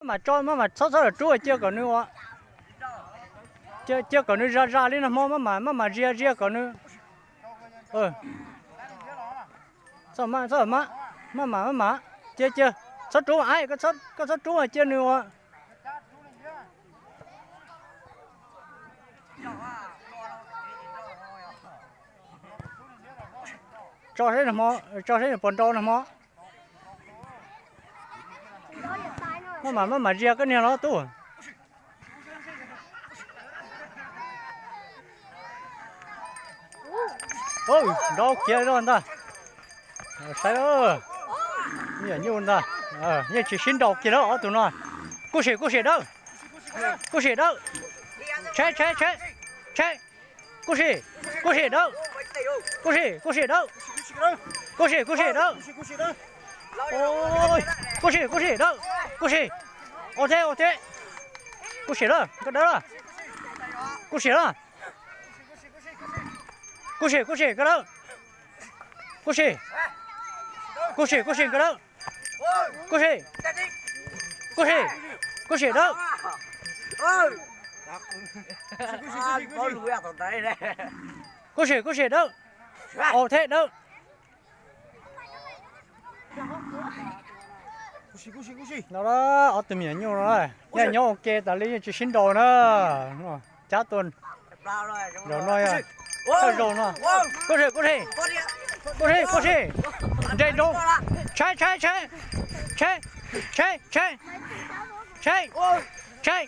Maj mam tso, maj mam txhob txhob rub, cia kom nws ua, cia kom nws zam zam li nag hmo, maj mam maj mam zia zia kom nws. Txhob, maj mam, maj mam, cia cia, txhob rub, koj txhob rub, cia nws ua. Tso saib nag hmo, tso saib nws puas nrau nag hmo. Maj mam maj mam zia koj niag los tub. Nrau kiag zog ntag. Saib, me nyuam nyuj ntag. Yeej tsis sib nrau kiag lawm ob tug no. Kuj sim kuj sim dawb. Kuj sim dawb. Tsheb tsheb tsheb. Tsheb. Kuj sim. Kuj sim dawb. Kuj sim kuj sim dawb. Kuj sim kuj sim dawb. Kuj sim kuj sim dawb. Kuj sim. Ua thiab ua thiab. Kuj sim lawm nkawd dawb lawm. Kuj sim lawm. Kuj sim kuj sim nkawd dawb. Kuj sim. Kuj sim kuj sim nkawd dawb. Kuj sim. Kuj sim. Kuj sim dawb. Kuj sim kuj sim dawb. Ua thiab dawb. No, ob tug me nyuam nyuj no, nyob nyob ua ke tas li yeej tsis sib nrau na. Cab tuaj zaum no, thawj zaug no. Kuj sim kuj sim. Kuj sim kuj sim. Nres nroo. Tsheb tsheb tsheb. Tsheb tsheb tsheb. Tsheb tsheb.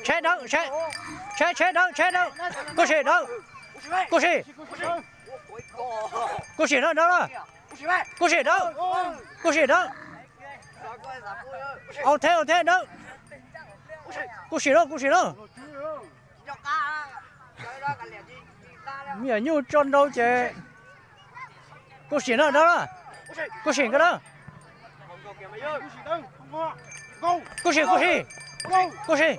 Tsheb dawb, tsheb, tsheb dawb, tsheb dawb. Kuj sim dawb. Kuj sim. Kuj sim dawb dawb. Kuj sim dawb. Kuj sim dawb. Ua thiab ua thiab dawb. Kuj sim lawm kuj sim lawm. Me nyuam nyuj tso nrau ces kuj sim na dawb. Kuj sim nkawd dawb. Kuj sim kuj sim. Kuj sim.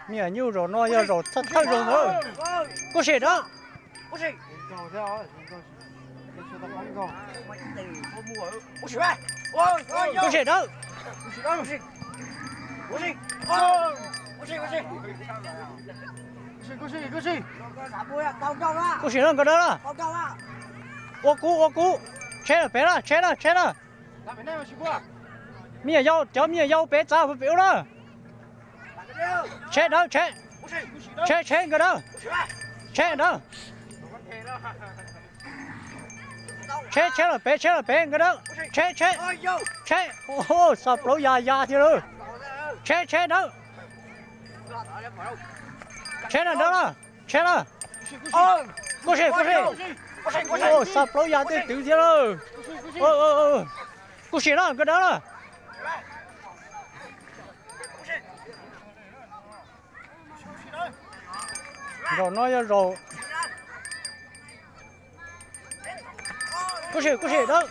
Me nyuam nyuj zaum no yog zaum thawj zaug ntag. Kuj sim dawb. Kuj sim dawb. Kuj sim na nkawd dawb na. Ua kub ua kub. Tsheb lawm pem na, tsheb na, tsheb na. Me nyuam yaus, cov me nyuam yaus pem txav pem ub na. Tsheb dawb, tsheb, tsheb, tsheb nkawd dawb. Tsheb dawb. Tsheb, tsheb lawm pem, tsheb lawm pem nkawd dawb. Tsheb, tsheb, tsheb. Xa plaub ya ya thiab lawm. Tsheb, tsheb dawb. Tsheb na dawb na, tsheb na. Kuj sim, kuj sim. Xa plaub ya tej twv thiab lawm. Kuj sim na nkawd dawb na. Zaum no yog zaum. Kuj sim, kuj sim dawb.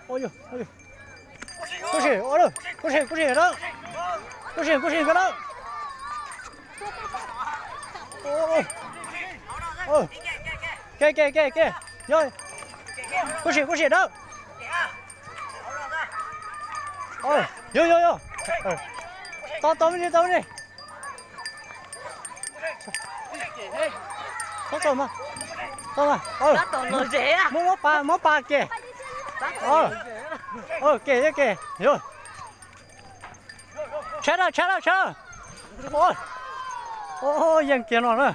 Kuj sim, kuj sim, kuj sim nkawd dawb. Kuj sim, kuj sim nkawd dawb. Ke ke ke ke. Kuj sim, kuj sim dawb. Yog yog yog. Tau tau me ntsis, tau me ntsis. Tau mas, tau mas. Muab, muab pas, muab pas ke. Ke ke ke. Tsheb na, tsheb na, tsheb na. Yeej kiag no na.